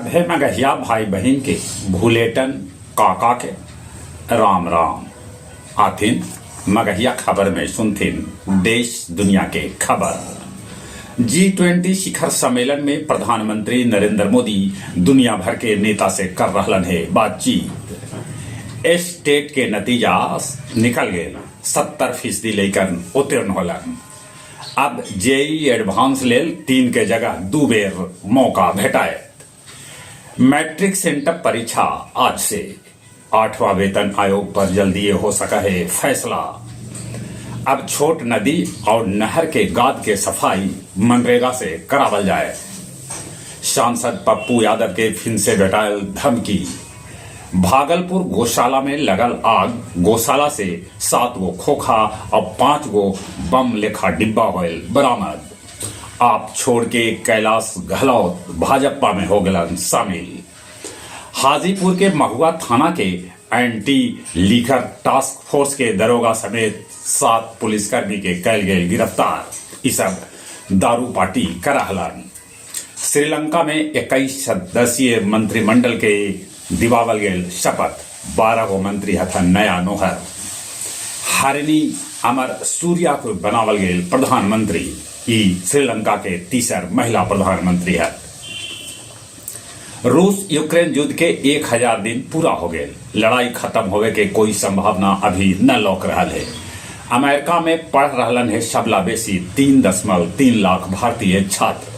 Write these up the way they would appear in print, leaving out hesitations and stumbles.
सभ्भे मगहिया भाई-बहिन के भुलेटन काका के राम राम। आथिन मगहिया खबर में सुनथिन देश दुनिया के खबर। जी-ट्वेंटी शिखर सम्मेलन में प्रधानमंत्री नरेंद्र मोदी दुनिया भर के नेता से कर रहलन हे बातचीत। एस-टेट के नतीजा निकल गेल, 70 फीसदी लइकन उत्तीर्ण होलन। अब जेईई एडवांस लेल तीन के जगह दू बेर मौका भेटायत। मैट्रिक सेंटअप परीक्षा आज से। आठवां वेतन आयोग पर जल्दीये हो सकऽ हे फैसला। अब छोट नदी आउ नहर के गाद के सफाई मनरेगा से करावल जायत। सांसद पप्पू यादव के फिन से भेटायल धमकी। भागलपुर गोशाला में लगल आग, गोशाला से सात गो खोखा आउ पाँच गो बम लेखा डिब्बा होयल बरामद। आप छोड़ के कैलाश गहलौत भाजपा में हो गेलन शामिल। हाजीपुर के महुआ थाना के एंटी लीकर टास्क फोर्स के दरोगा समेत सात पुलिसकर्मी के कैल गेल गिरफ्तार। ई सब दारू पार्टी करऽ हलन। श्रीलंका में 21 सदस्यीय मंत्रिमंडल के दिवावल गेल शपथ, 12 गो मंत्री हथन नया नोहर। हरिणी अमर सूर्या के बनावल गेल प्रधानमंत्री, ई श्रीलंका के तीसर महिला प्रधानमंत्री हथ। रूस यूक्रेन युद्ध के 1000 दिन पूरा हो गेल। लड़ाई खत्म होवे के कोई संभावना अभी न लौक रहल हे। अमेरिका में पढ़ रहलन हे सबला बेसी 3.3 लाख भारतीय छात्र।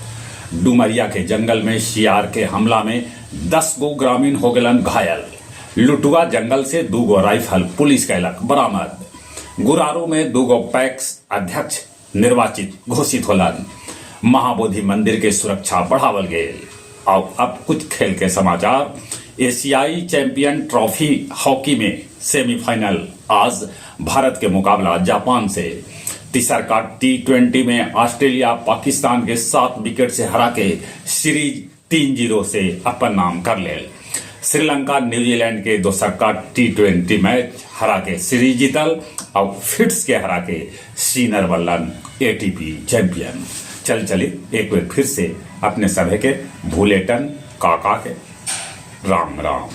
डुमरिया के जंगल में सियार के हमला में 10 गो ग्रामीण हो गेलन घायल। लुटुआ जंगल से दूगो राइफल पुलिस कैलक बरामद। गुरारू में दूगो पैक्स अध्यक्ष निर्वाचित घोषित होलन। महाबोधि मंदिर के सुरक्षा बढ़ावल गेल। आउ अब कुछ खेल के समाचार। एशियाई चैंपियन ट्रॉफी हॉकी में सेमीफाइनल आज भारत के मुकाबला जापान से। तीसरका टी-ट्वेंटी में ऑस्ट्रेलिया पाकिस्तान के 7 विकेट से हरा के सीरीज 3-0 से अपन नाम कर लेल। श्रीलंका न्यूजीलैंड के दोसरका टी-ट्वेंटी मैच हरा के सीरीज जीतल आउ फिट्स के हरा के सीनर बनलन एटीपी चैंपियन। चल चली एक बेर फिर से अपने सभे के भूलेटन काका के राम राम।